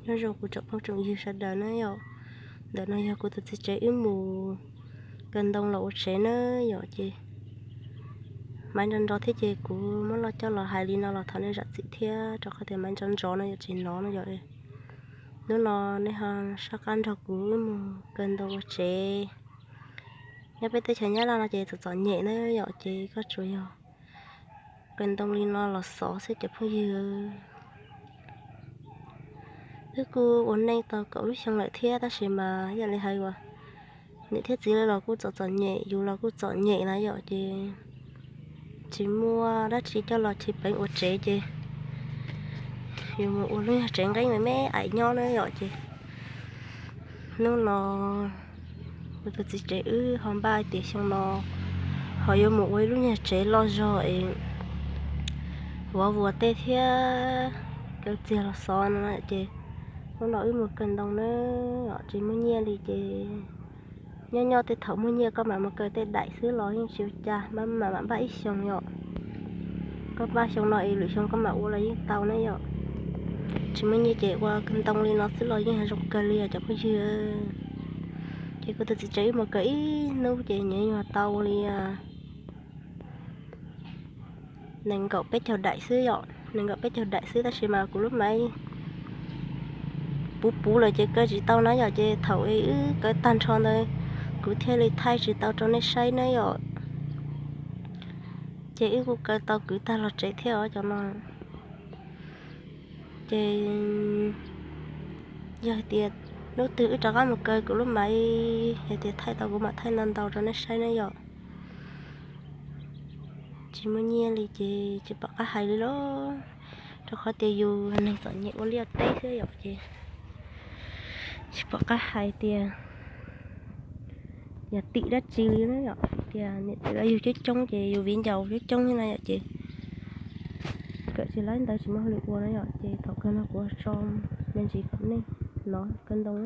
Nyob zoo kuv tsoom phooj tsoom ywg sawv daws na yom. Ntawm no yog kuv tus txiv tsev wb mus kaw ntoo los ua tsev na yom. Ces maiv nrov nrov thiab ces kuv muab loj coj los hais li no los thov nej zam txim thiab, rau qhov tias maiv nrov nrov no yom, tsis hnov no yom. Hnub no nej ho soj qab nrog kuv wb mus kaw ntoo ua tsev. Nyob peb teb chaws Nyab Laj no ces txom txom nyem na yom, ces koj tsuas yog kaw ntoo li no los xov xwb cov phooj ywg. Wb kuj ua neej tau kaum lub xyoo lawm thiab, tab sis mas yam li hais uas niam thiab txiv lawv los kuj txom txom nyem, yus los kuj txom nyem na yom, ces tsis muaj dab tsi coj los chiv peev ua tsev ces yus mus ua lub nyuag tsev nqeeb me me aim nyob na yom. Ces hnub no kuv tus txiv tsev wb ho npaj hais tias xyoo no ho yuav mus ua ib lub nyuag tsev loj zog es vov vuas tej thiab kaw txiag los xov no ces hnub no wb mus kaw ntoo na yom, tsis muaj nyiaj li ces nyob nyob tej thaum muaj nyiaj koj mam mus kaw tej daim xwb los yeej tsis ua cas, mam mam npaj ib xyoos yom. Koj npaj xyoo no es lwm xyoo koj mam ua los yeej tau na yom. Tsis muaj nyiaj ces ua kaw ntoo li no xwb los yeej zoo kawg li os cov phooj ywg. Ces kuv tus txiv tsev wb mus kaw ib hnub ces nyiaj yuav tau li nees nkaum peb caug daim xwb yom, nees nkaum peb caug daim xwb, tab sis mas kuv lub maiv puv puv lawm ces kaw tsis tau na yom. Ces thaum wb kaw tag nrho ntawd kuv thiaj li thaij tsis tau rau nej saib na yom. Ces wb kuj kaw tau kwv tag los tsev thiab os cov no. Ces yog hais tias hnub twg wb rov qab mus kaw kuv lub maiv hais tias thaij tau kuv mam thaij ntau ntau rau nej saib na yom. Tsis muaj nyiaj li ces tsis pom qab hais li lauj, rau qhov tias yus neeg txom nyem ua liaj teb xwb yom ces tsis pom qab hais tias yog tim dab tsi li na yom, tias niam txiv lawv yug coob coob ces yus viv ncaus coob coob na yom ces kawm tsis laib ntawd tsis muaj hauj lwm ua na yom, ces thaum kawg no kuv tso me ntsis kom nej hnov kaw ntoo.